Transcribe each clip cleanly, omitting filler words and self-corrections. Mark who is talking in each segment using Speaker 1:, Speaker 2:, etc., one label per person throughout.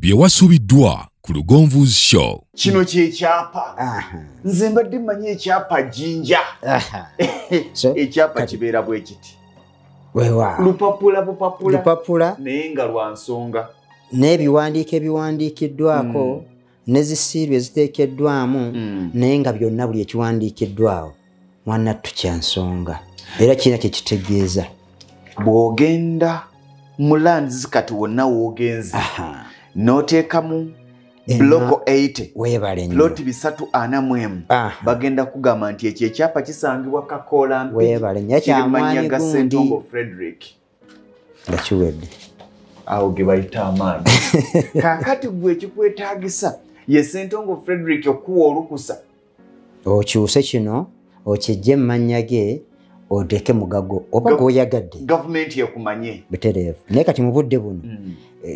Speaker 1: Bye wasuubiddwa ku Lugonvu's Show.
Speaker 2: Kino kyekyapa. Nze mbadde mmanyi ekyapa Jinja. Ekyapa kibeera bwe kiti. Lupapula bupapula.
Speaker 3: Lupapula.
Speaker 2: Naye nga lwa nsonga.
Speaker 3: N'ebiwandiiko ebiwandiikiddwako ne zisiirwe eziteekeddwamu naye nga byonna buli ekiwandiikiddwawo mwanattu kya nsonga. Era kirina kye kitegeeza.
Speaker 2: Bw'ogenda mu lands kati wonna w'ogenze n'oteekamu bloko 80
Speaker 3: weebale nnyo
Speaker 2: ploti 341 bagenda kugamba nti ekyo ekyapa kisangibwa Kakoola Mpigi
Speaker 3: weebale nnyo
Speaker 2: kiri mu mannya
Speaker 3: kyamwami
Speaker 2: ga
Speaker 3: gundi
Speaker 2: Ssentongo Frederick
Speaker 3: nga kiwedde.
Speaker 2: Awo ge bayita amaanyi. Kaakati gwe ekikwetaagisa ye Ssentongo Frederick okuwa olukusa
Speaker 3: okyuse kino okijje mu mannya ge oteeke mugago oba gw'oyagadde
Speaker 2: gavumenti ekumanye
Speaker 3: butereevu. Naye kati mu budde buno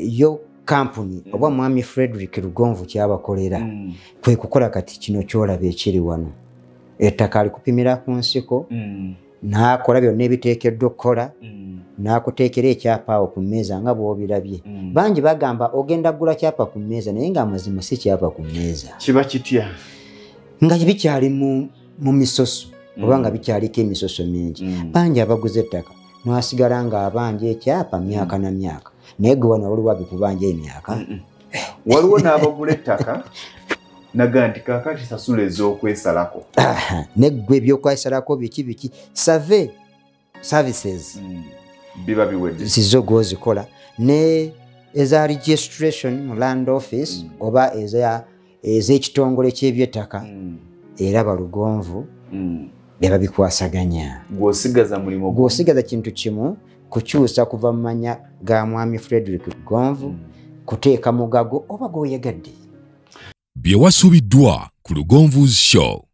Speaker 3: yo kampuni oba mwami Frederick Lugonvu kyabakolera kwe kukola kati kino ky'olaba ekiri wano. Ettaka alikupimira ku nsiko n'akola byonna ebiteekeddwa okukola n'akuteekera ekyapa awo ku mmeeza nga bw'obirabye. Bangi bagamba ogenda kugula kyapa ku mmeeza naye nga amazima si kyapa ku mmeeza.
Speaker 2: Kiba kitya?
Speaker 3: Nga bikyali mu misoso oba nga bikyaliko emisoso mingi. Bangi abaguze ettaka n'asigala ng'abanja ekyapa myaka na myaka. Naye gwe wano waliwo abikubanja emyaka.
Speaker 2: Waliwo n'abagula ettaka naga nti kaakati sasula ez'okwesalako.
Speaker 3: Ne ggwe ebyokwesalako biki biki survey services
Speaker 2: biba biwedde.
Speaker 3: Zizo gw'ozikola ne eza registration mu land office oba ez'ekitongole ky'ebyettaka era balugonvu be babikwasaganya.
Speaker 2: Gw'osigaza mulimu
Speaker 3: Gw'osigaza kintu kimu kukyusa kuva mu mannya ga mwami Frederick Lugonvu kuteeka mugago oba gw'oyagadde.
Speaker 1: Bye wasuubiddwa ku Lugonvu's Show.